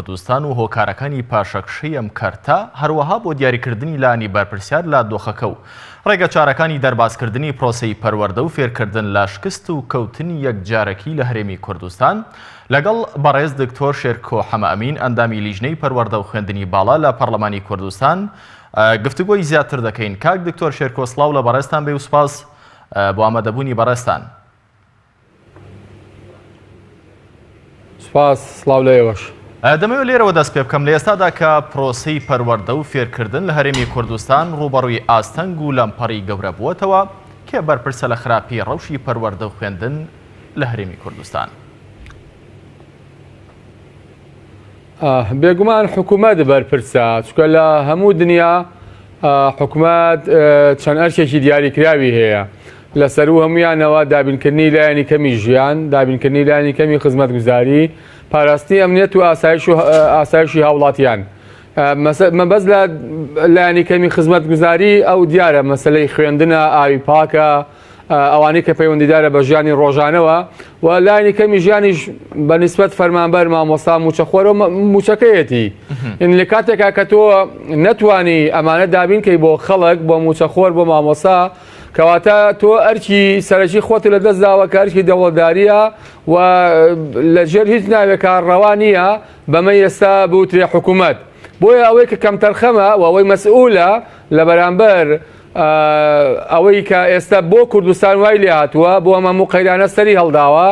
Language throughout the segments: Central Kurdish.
کوردستان و هۆکارەکانی پاشەکشەی ئەم کەرتە، هەروەها بۆ دیاریکردنی لایەنی بەرپرسیار لە دۆخەکە و ڕێگەچارەکانی دەربازکردنی پرۆسەی پەروەردە و فێرکردن لە شکست و کەوتنی یەکجارەکی لە هەرێمی کوردستان، لەگەڵ بەڕێز دکتۆر شێرکۆ حەمەئەمین ئەندامی لیژنەی پەروەردە و خوێندنی باڵا لە پەڕلەمانی کوردستان گفتوگۆی زیاتر دەکەین. کاک دکتۆر شێرکۆ سڵاو لە بەڕێزتان بێ و سوپاس بۆ ئامادەبوونی بەڕێزتان. سوپاس، سڵاو لە ئێوەش. دەمەوێت لێرەوە دەست پێ بکەم، لە ئێستادا کە پرۆسەی پەروەردە و فێرکردن لە هەرێمی کوردستان ڕووبەڕووی ئاستەنگ و لەمپەڕی گەورە بووەتەوە، کێ بەرپرسە لە خراپی ڕەوشی پەروەردە و خوێندن لە هەرێمی کوردستان؟ بێگومان حکوومەت بەرپرسە، چونکە لە هەموو دنیا حکومەت چەند ئەرکێکی دیاریکراوی هەیە لە سەروو هەموویانەوە دابینکردنی لایەنی کەمی ژیان، دابینکردنی لایەنی کەمی خزمەتگوزاری، پاراستنی ئەمنیەت و ئاسایش و ئاسایشی هاوڵاتیان. مەبەست لە لایەنی کەمی خزمەتگوزاری ئەو دیارە مەسەلەی خوێندنە، ئاوی پاکە، ئەوانەی کە پەیوەندیدارە بە ژیانی ڕۆژانەوە و لایەنی کەمی ژیانیش بە نیسبەت فەرمانبەر مامۆستا موچەخۆرە موچەکەیەتی یعنی لە کاتێکا کە تۆ نەتوانی ئەمانە دابین کەی بۆ خەڵک بۆ موچەخۆر بۆ مامۆستا کەواتە تۆ ئەرکی سەرەکی خۆت لە دەست داوە کە ئەرکی دەوڵەتداریە و لەژێر هیچ ناوێکا ڕەوا نییە بەمە ئێستا بوترێ حکوومەت بۆیە ئەوەی کە کەمتەرخەمە و ئەوەی مەسئولە لە بەرامبەر ئەوەی کە ئێستا بۆ کوردستان وای لێ هاتووە بۆ ئەم هەموو قەیرانە سەری هەڵداوە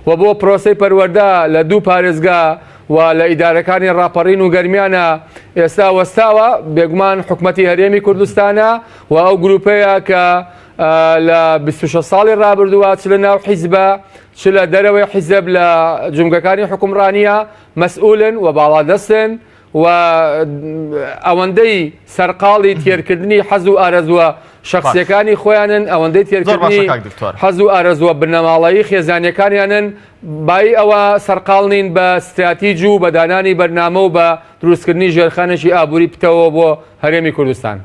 و بۆ پرۆسەی پەروەردە لە دوو پارێزگا و لە ئیدارەکانی ڕاپەڕین و گەرمیانە ئێستا وەستاوە بێگومان حکومەتی هەرێمی کوردستانە و ئەو گروپەیە کە لە 26 ساڵی ڕابردووە چ لە ناو حیزبە چ لە دەرەوەی حیزب لە جومگەکانی حکومڕانیە مەسئولن و باڵادەستن و ئەوەندەی سەرقاڵی تێرکردنی حەز و ئارەزووە شخصیەکانی خۆیانن ئەوەندەی تێرکردنی حەز و ئارەزووە بنەماڵەیی خێزانیەکانیانن بایی ئەوە سەرقاڵ نین بە ستراتیج و بە دانانی بەرنامە و بە دروستکردنی ژێرخانێکی ئابووری پتەوە بۆ هەرێمی کوردستان.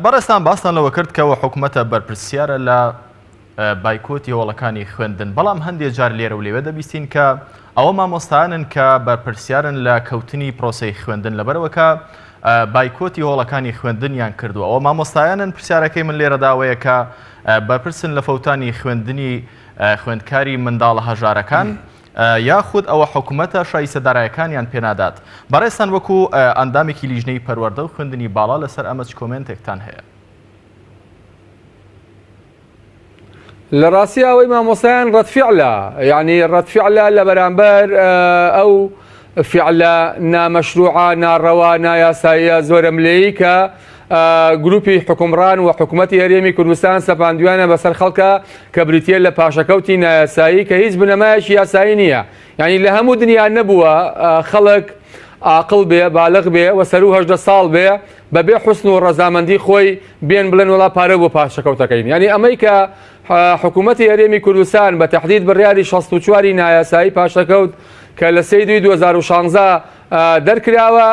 بەڕێزتان باستان لەوە کرد کەەوە حکومەتە بەرپرسیارە لە بایکۆتی هۆڵەکانی خوێندن، بەڵام هەندێ جار لێرە و لەوێ دەبیستین کە ئەوە مامۆستایانن کە بەرپرسیارن لە کەوتنی پرۆسەی خوێندن لەبەرئەوە کە بایکۆتی هۆڵەکانی خوێندنیان کردووە ئەوە مامۆستایانن پرسیارەکەی من لێرەدا ئەوەیە کە بەرپرسن لە فەوتانی خوێندنی خوێندکاری منداڵە هەژارەکان یاخود ئەوە حکومەتە شایستە دارایەکانیان پێنادات بەڕێزتان وەکو ئەندامێکی لیژنەی پەروەردە و خوێندنی باڵا لەسەر ئەمە چ کۆمێنتێکتان هەیە؟ لە ڕاستیا ئەوەی مامۆستایان ڕەت فعلە یعنی ڕەت فعلە لە بەرامبەر ئەو فعلە نامەشروعە ناڕەوا نایاساییە زۆرەملێی کە گروپی حکومڕان و حکوومەتی هەرێمی کوردستان سەپاندویانە بەسەر خەڵکە کە بریتە لە پاشەکەوتی نایاسایی کە هیچ بنەمایەکی یاسایی نییە یعنی لە هەموو دنیا نەبووە خەڵک ئاقڵ بێ بالغ بێ و سەرو هەژدە ساڵ بێ بەبێ حوسن و ڕەزامەندی خۆی بێن بڵێن وەڵا پارە بۆ پاشەکەوتەکەین یانی ئەمەی کە حکوومەتی هەرێمی کوردستان بە تهدید بڕیاری 64 نایاسایی پاشەکەوت کە لە سێ دوی 2016 دەرکراوە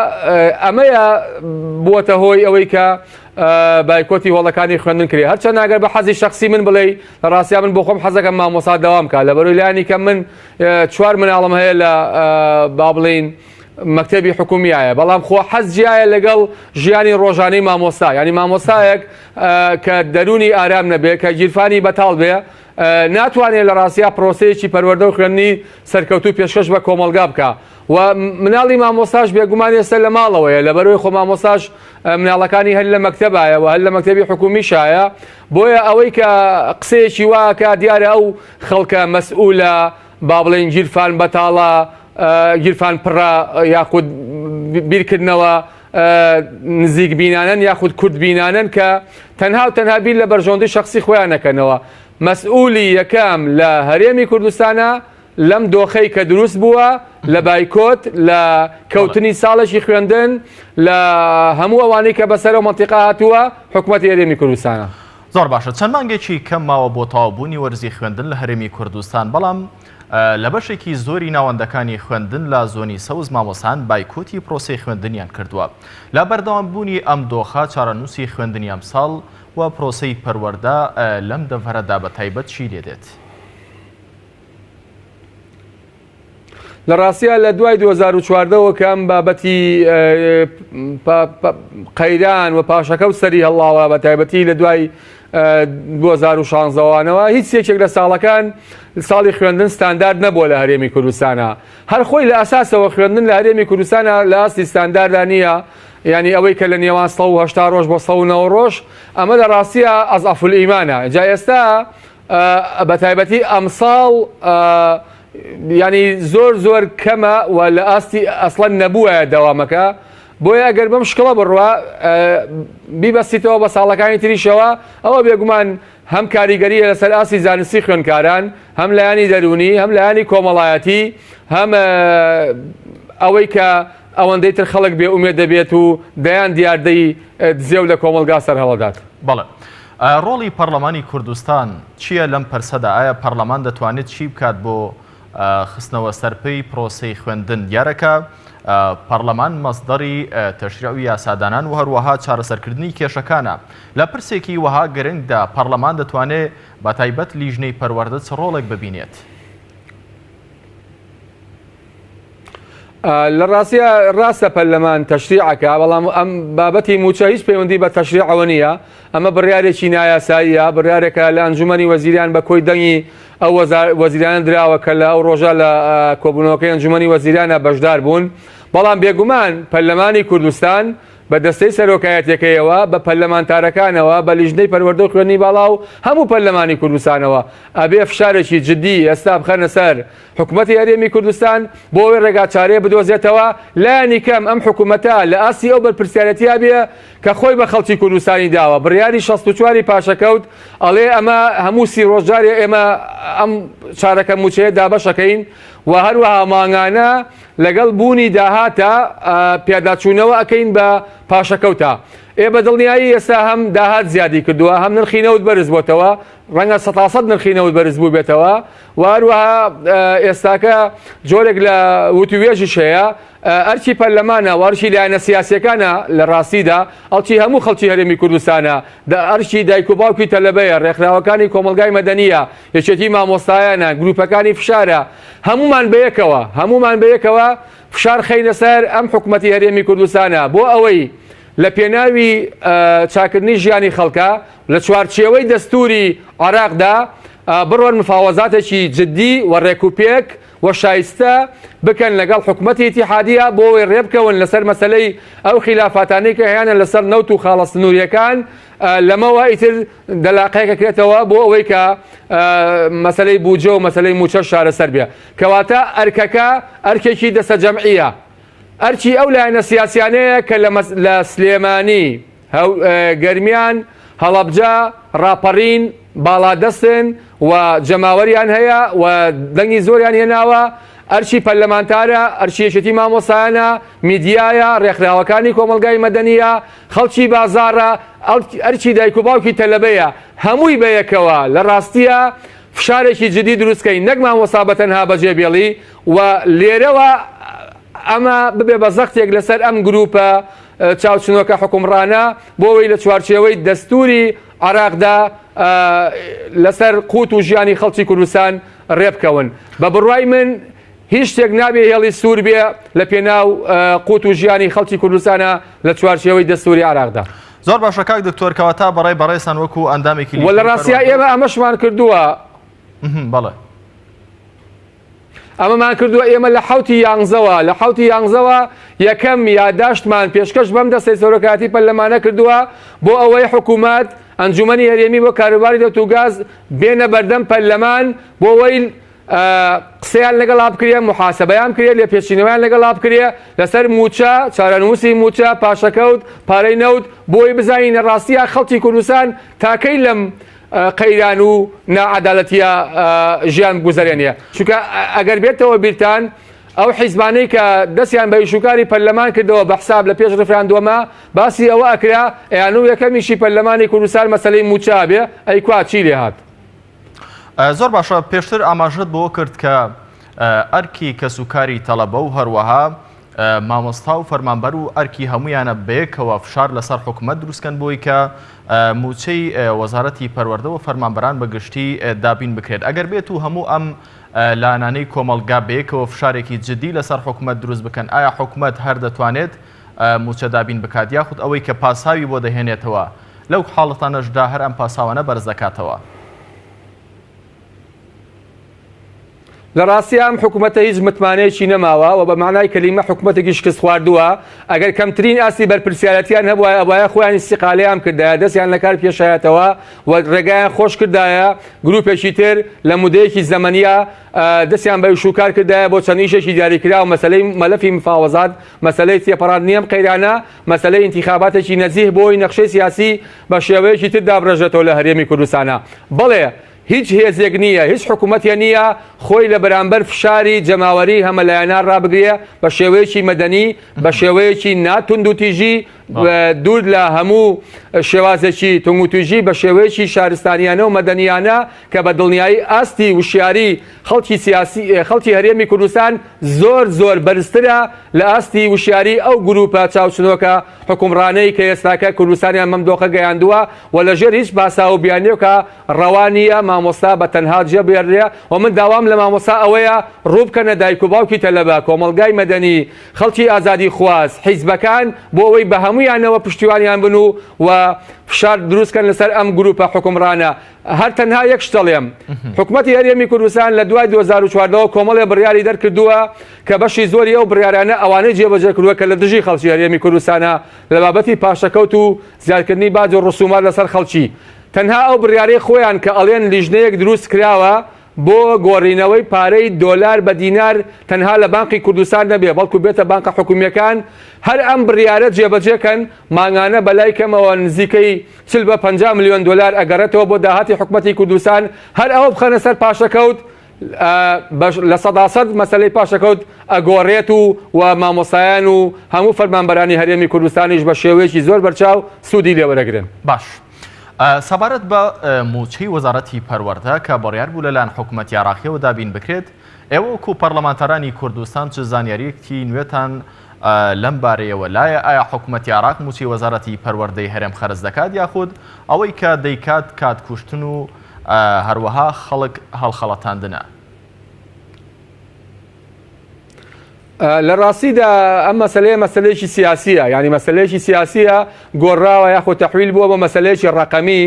ئەمەیە بووەتە هۆی ئەوەی کە بایکۆتی هۆڵەکانی خوێندن کرێ هەرچەند ئەگەر بە حەزی شخصی من بڵێ لە ڕاستیا من بۆ خۆم حەزەکەم مامۆسا دەوام کا لە بەرەوەی لانی کە من چوار مناڵم هەیە لە با بڵین مەکتەبی حکومیایە بەڵام خۆ حەز جیایە لەگەڵ ژیانی ڕۆژانەی مامۆستا یعنی مامۆستایەک کە دەرونی ئارام نەبێ کە گیرفانی بەتاڵ بێ ناتوانێت لە ڕاستیا پرۆسەیەکی پەروەردە و خوێندنی سەرکەوتوو پێشکەش بە کۆمەڵگا بکە و مناڵی مامۆستاش بێگومان ئێستا لە ماڵەوەیە لەبەرەوەی خۆ مامۆستاش مناڵەکانی هەر لە مەکتەبایە و هەر لە مەکتەبی حکومیشایە بۆیە ئەوەی کە قسەیەکی واکە دیارە ئەو خەڵکە مەسئولە با بڵێین گیرفان بەتاڵە، گیرفان پڕە یاخود بیرکردنەوە نزیک بینانەن یاخود کورت بینانەن کە تەنها و تەنها بیر لە بەرژەوەندی شخصی خۆیان نەکەنەوە. مەسئولی یەکەم لە هەرێمی کوردستانە لەم دۆخەی کە دروست بووە لە بایکۆت، لە کەوتنی ساڵێکی خوێندن، لە هەموو ئەوانەی کە بەسەر ئەو مەنتیقە هاتووە، حکومەتی هەرێمی کوردستانە. زۆر باشە چەند مانگێکی کەم ماوە بۆ تەواوبوونی وەرزی خوێندن لە هەرێمی کوردستان، بەڵام لە بەشێکی زۆری ناوەندەکانی خوێندن لە زۆنی سەوز مامۆستایان بایکۆتی پرۆسەی خوێندنیان کردووە. لە بەردەوامبوونی ئەم دۆخە چارەنووسی خوێندنی ئەمساڵ و پرۆسەی پەروەردە لەم دەڤەرەدا بە تایبەت چی لێدێت؟ لە ڕاستیا لە دوای 2014 وە کە ئەم بابەتی قەیران و پاشەکەوت سەری هەڵاوە بە تایبەتی لە دوای 2016وانەوە هیچ یەکێک لە ساڵەکان ساڵی خوێندن ستاندارد نەبووە لە هەرێمی کوردستانە هەر خۆی لە ئەساسەوە خوێندن لە هەرێمی کوردستانە لە ئاستی ستانداردا نییە یعنی ئەوەی کە لە نێوان 180 ڕۆژ بۆ 190 ڕۆژ ئەمە لە ڕاستیە ئەزعەفول ئیمانە جا ئێستا بە تایبەتی ئەمساڵ ینی زۆر زۆر کەمە و لە ئاستی ئەسڵەن نەبووە دەوامەکە بۆیە ئەگەر بەم شکڵە بڕوا بیبەستیتەوە بە ساڵەکانی تریشەوە ئەوە بێگومان هەم کاریگەریە لەسەر ئاستی زانستی خوێنکاران هەم لایەنی دەرونی هەم لایەنی کۆمەڵایەتی هەم ئەوەی کە ئەوەندەی تر خەڵک بێ ئومێد دەبێت و دەیان دیاردەی دزێو لە کۆمەڵگا سەرهەڵدات. بەڵێ. ڕۆڵی پەڕلەمانی کوردستان چییە لەم پرسەدا؟ ئایا پەڕلەمان دەتوانێت چی بکات بۆ خستنەوە سەرپێی پرۆسەی خوێندن؟ دیارە کە پەڕلەمان مەسدەری تەشریع و یاسادانان و هەروەها چارەسەرکردنی کێشەکانە. لە پرسێکی وەها گرنگدا پەڕلەمان دەتوانێت بەتایبەت لیژنەی پەروەردە چ ڕۆڵێک ببینێت؟ لە ڕاستیا ڕاستە پەرلەمان تەشریعەکە بەڵام ئەم بابەتی موچە هیچ پەیوەندی بە تەشریعەوە نییە ئەمە بڕیارێکی نایاساییە بڕیارێکە لە ئەنجومەنی وەزیران بە کۆی دەنگی ئەو وەزیرانە دراوە کە لە ئەو ڕۆژە لە کۆبوونەوەکەی ئەنجومەنی وەزیرانە بەشدار بوون بەڵام بێگومان پەرلەمانی کوردستان بە دەستەی سەرۆکایەتیەکەیەوە، بە پەرلەمانتارەکانەوە، بە لیژنەی پەروەردە و خوێندنی باڵا و هەموو پەرلەمانی کوردستانەوە ئەبێ فشارێکی جدی ئێستا بخەنە سەر حکومەتی هەرێمی کوردستان بۆ ئەوەی ڕێگاچارەیە بدۆزێتەوە لایەنی کەم ئەم حکومەتە لە ئاستی ئەو بەرپرسیارەتیا بێ کە خۆی بە خەڵکی کوردستانی داوە بڕیاری 64 پاشەکەوت ئەڵێ ئەمە هەموو سی ڕۆژ جارێ ئێمە ئەم چارەکە موچەیە دابەشەکەین و هەروەها مانگانە لەگەڵ بوونی داهاتە پیاداچوونەوە ئەکەین بە پاشەکەوتە. ئێ بە دڵنیایی ئێستا هەم داهات زیادی کردووە هەم نرخی نەوت بەرز بۆتەوە ڕەنگە سەتاسەد نرخی نەوت بەرز بووبێتەوە و هەروەها ئێستاکە جۆرێک لە وتووێژیش هەیە ئەرکی پەرلەمانە و ئەرکی لایەنە سیاسیەکانە لە ڕاستیدا ئەڵکی هەموو خەڵکی هەرێمی کوردستانە ئەرکی دایک و باوکی تەلەبەیە ڕێکخراوەکانی کۆمەڵگای مەدەنیە یەکێتی مامۆستایانە گروپەکانی فشارە هەموومان بەیەکەوە هەموومان بەیەکەوە فشار خەینە سەر ئەم حکومەتی هەرێمی کوردستانە بۆ ئەوەی لە پێناوی چاکردنی ژیانی خەڵکە لە چوارچێوەی دەستوری عراقدا بڕۆن مفاوەزاتێکی جدی و ڕێکوپێک و شایستە بکەن لەگەڵ حکومەتی ئیتیحادیە بۆ ئەوەی ڕێبکەون لەسەر مەسەلەی ئەو خیلافاتانەی کە هەیانە لەسەر نەوت و خاڵە سنووریەکان لەمەوە ئیتر دەلاقەیەک ئەکرێتەوە بۆ ئەوەی کە مەسەلەی بودجە و مەسەلەی مووچەش چارەسەر بێ. کەواتە ئەرکەکە ئەرکێکی دەستەجەمعییە. ئەرکی ئەو لایەنە سیاسیانەیە کە لە سلێمانی، گەرمیان، هەڵەبجە، ڕاپەڕین باڵادەستن و جەماوەریان هەیە و دەنگی زۆریان هێناوە، ئەرکی پەرلەمانتارە، ئەرکی یەکێتی مامۆستایانە، میدیایە، ڕێکخراوەکانی کۆمەڵگای مەدەنییە، خەڵکی بازاڕە، ئەرکی دایک و باوکی تەلەبەیە، هەمووی بەیەکەوە لە ڕاستییا فشارێکی جدی دروست کەین نەک مامۆستا بە تەنها بەجێ بێڵی و لێرەوە ئەمە ببێ بە زەختێک لەسەر ئەم گروپە چاوچنۆکە حکومڕانە بۆ ئەوەی لە چوارچێوەی دەستوری عراقدا لەسەر قوت و ژیانی خەڵکی کوردستان ڕێبکەون بە بڕوای من هیچ شتێک نابێ هێڵی سوور بێ لە پێناو قوت و ژیانی خەڵکی کوردستانە لە چوارچێوەی دەستوری عێراقدا. زۆر باشە کاک دکتۆر کەواتە بەڕای بەڕێزتان وەکو ئەندامێکی وە لە ڕاستیا ئێمە ئەمەشمان کردووە. بەڵێ. ئەمەمان کردووە ئێمە لە حوتی یانزەوە لە حوتی یانزەوە یەکەم یاداشتمان پێشکەش بەم دەستەی سەرۆکایەتی پەرلەمانە کردووە بۆ ئەوەی حکوومەت ئەنجومەنی هەرێمی بۆ کاروباری نەوت و گاز بێنە بەردەم پەرلەمان بۆ ئەوەی قسەیان لەگەڵا بکرێ، موحاسەبەیان بکرێ، لێپێچینەوەیان لەگەڵا بکرێ لەسەر مووچە، چارەنووسی مووچە، پاشەکەوت، پارەی نەوت، بۆ ئەوەی بزانین لە ڕاستیا خەڵکی کوردستان تا کەی لەم قەیران و ناعەدالەتییە ژیان بگوزەرێنێ. چونکە ئەگەر بێتەوە بیرتان ئەو حیزبانەی کە دەستیان بە ئیشوکاری پەرلەمان کردەوە بە حساب لە پێش ڕیفراندۆمە باسی ئەوە ئەکرا ئەیانو یەکەمیشی پەرلەمانی کوردستان مەسەلەی مووچە ئەبێ، ئەی کوا چی لێهات؟ زۆر باشە پێشتر ئاماژەت بەوە کرد کە ئەرکی کەسوکاری تەڵەبە و هەروەها مامۆستا و فەرمانبەر و ئەرکی هەمویانە بەیەکەوە فشار لەسەر حکومەت دروستکەن بۆی کە موچەی وەزارەتی پەروەردە و فەرمانبەران بە گشتی دابین بکرێت ئەگەر بێت و هەموو ئەم لایەنانەی کۆمەڵگا بەیەکەوە فشارێکی جدی لەسەر حکومەت دروست بکەن، ئایا حکومەت هەر دەتوانێت مووچە دابین بکات یاخود ئەوەی کە پاساوی بۆ دەهێنێتەوە لەو حاڵەتانەشدا هەر ئەم پاساوانە بەرز دەکاتەوە؟ لە ڕاستیا ئەم حکومەتە هیچ متمانەیەکی نەماوە و بە مەعنای کەلیمە حکومەتێکی شکستخواردووە، ئەگەر کەمترین ئاستی بەرپرسیارەتیان هەبوایە ئەبوایە خۆیان ئیستیقالەیان بکردایە دەستیان لەکار بکێشایەتەوە و ڕێگایان خۆش کردایە گروپێکی تر لە مودەیەکی زەمەنیا دەستیان بە ئیشوکار کردایە بۆ چەند ئیشێکی دیاریکراو مەسەلەی مەلەفی مفاوەزات مەسەلەی تێپەڕاندنی ئەم قەیرانە مەسەلەی ئینتیخاباتێکی نەزیه بۆی نەخشەی سیاسی بە شێوەیەکی تر دابڕێژێتەوە لە هەرێمی کوردستانا بەڵێ هیچ هێزێک نییە، هیچ حکومەتێ نییە خۆی لە بەرامبەر فشاری جەماوەری هەمەلایەنە ڕابگرێ بە شێوەیەکی مەدەنی، بە شێوەیەکی نا توندوتیژی، دوور لە هەموو شێوازێکی توندوتیژی، بە شێوەیەکی شارستانیانە و مەدەنیانە کە بە دڵنیایی ئاستی وشیاری خەڵکی سیاسی خەڵکی هەرێمی کوردستان زۆر زۆر بەرزترە لە ئاستی وشیاری ئەو گروپە چاوچنۆکە حوکمڕانەی کە ئێستاکە کوردستانیان بەم دۆخە گەیاندووە و لەژێر هیچ پاساو و بیانیەکا ڕەوا نییە مامۆستا بە تەنها جێ بێڵرێ و من داوام لە مامۆستا ئەوەیە ڕوو بکەنە دایک و باوکی تەلەبە، کۆمەڵگای مەدەنی، خەڵکی ئازادیخواز، حیزبەکان بۆ ئەوەی بە هەموویانەوە پشتیوانیان بن و و فشار دروست کەن لەسەر ئەم گروپە حوکمڕانە. هەر تەنها یەک شت دەڵێم حکومەتی هەرێمی کوردستان لە دوای 2014 ەوە کۆمەڵێ بڕیاری دەرکردووە کە بەشی زۆری ئەو بڕیارانە ئەوانەی جێبەجێ کردووە کە لە دژی خەڵکی هەرێمی کوردستانە لە بابەتی پاشەکەوت و زیادکردنی باج و ڕسومات لەسەر خەڵکی تەنها ئەو بڕیارەی خۆیان کە ئەڵێن لیژنەیەک دروست کراوە بۆ گۆڕینەوەی پارەی دۆلار بە دینار تەنها لە بانقی کوردستان نەبێ بەڵکو بێتە بانقە حکومیەکان هەر ئەم بڕیارە جێبەجێ کەن مانگانە بەلای کەمەوە نزیکەی 40 بە 50 ملیۆن دۆلار ئەگەڕێتەوە بۆ داهاتی حکومەتی کوردستان هەر ئەوە بخەنە سەر پاشەکەوت 100% مەسەلەی پاشەکەوت ئەگۆڕێت و و مامۆستایان و هەموو فەرمانبەرانی هەرێمی کوردستانیش بە شێوەیەکی زۆر بەرچاو سوودی لێوەرەگرن. باش سەبارەت بە مووچەی وەزارەتی پەروەردە کە بڕیار بوو لەلایەن حکومەتی عێراقیەوە دابین بکرێت، ئێوە وەکو پەرلەمانتارانی کوردستان چ زانیارییەکی نوێتان لەم بارەیەوە لایە؟ ئایا حکومەتی عێراق مووچەی وەزارەتی پەروەردەی هەرێم خەرج دەکات یاخود ئەوەی کە دەیکات کات کوشتن و هەروەها خەڵک هەڵخەڵەتاندنە؟ لە ڕاستیدا ئەم مەسلەیە مەسلەیەکی سیاسیە یعنی مەسلەیەکی سیاسیە گۆڕاوە یاخۆ تەحویل بووە بە مەسلەیەکی ڕقەمی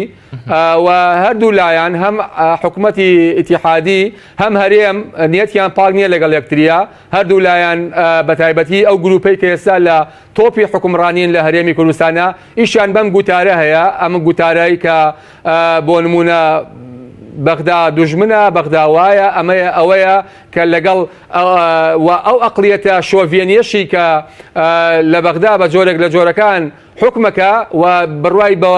و هەردوو لایەن هەم حکوومەتی ئیتیحادی هەم هەرێم نیەتیان پاک نییە لەگەڵ یەکتریە هەردوو لایەن بە تایبەتی ئەو گروپەی کە ئێستا لە تۆپی حکومڕانین لە هەرێمی کوردستانە ئیشیان بەم گوتارە هەیە ئەم گوتارەی کە بۆ نمونە بەغدا دوژمنە بەغدا وایە ئەمەیە ئەوەیە کە لەگەڵ و ئەو ئەقڵیەتە شۆڤێنیەشی کە لە بەغدا بە جۆرێک لە جۆرەکان حوکمەکە و بڕوای بە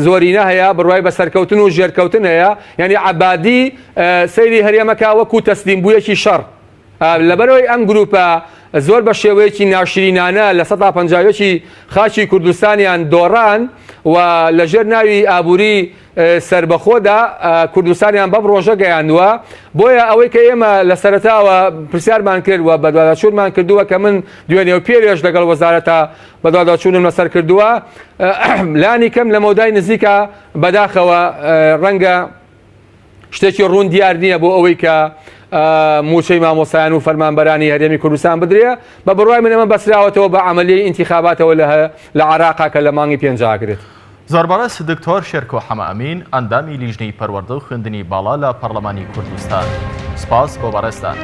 زۆرینە هەیە بڕوای بە سەرکەوتن و ژێرکەوتن هەیە یعنی عەبادی سەیری هەرێمەکە وەکو تەسلیم بوویەکی شەڕ لەبەرئەوەی ئەم گروپە زۆر بە شێوەیەکی ناشرینانە 51% خاکی کوردستانیان دۆڕان و لەژێر ناوی ئابووری سەربەخۆدا کوردستانیان بەم ڕۆژە گەیاندووە بۆیە ئەوەی کە ئێمە لە سەرەتاوە پرسیارمان کرد و بەدواداچوونمان کردووە کە من دوێنێ و پێرێش لەگەڵ وەزارەتە بەدواداچوونم لەسەر کردووە لانی کەم لە مەودای نزیکە بەداخەوە ڕەنگە شتێکی ڕوون دیار نییە بۆ ئەوەی کە موچەی مامۆستایان و فەرمانبەرانی هەرێمی کوردستان بدرێ بە بڕوای من ئەمە بەسراوەتەوە بە عملیەی ئینتیخاباتەوە لە عراقا کە لە مانگی پێنج ئاکرێت. زۆر بەڕێز دکتۆر شێرکۆ حەمە ئەمین ئەندامی لیژنەی پەروەردە و خوێندنی باڵا لە پەڕلەمانی کوردستان سپاس بۆ بەڕێزتان.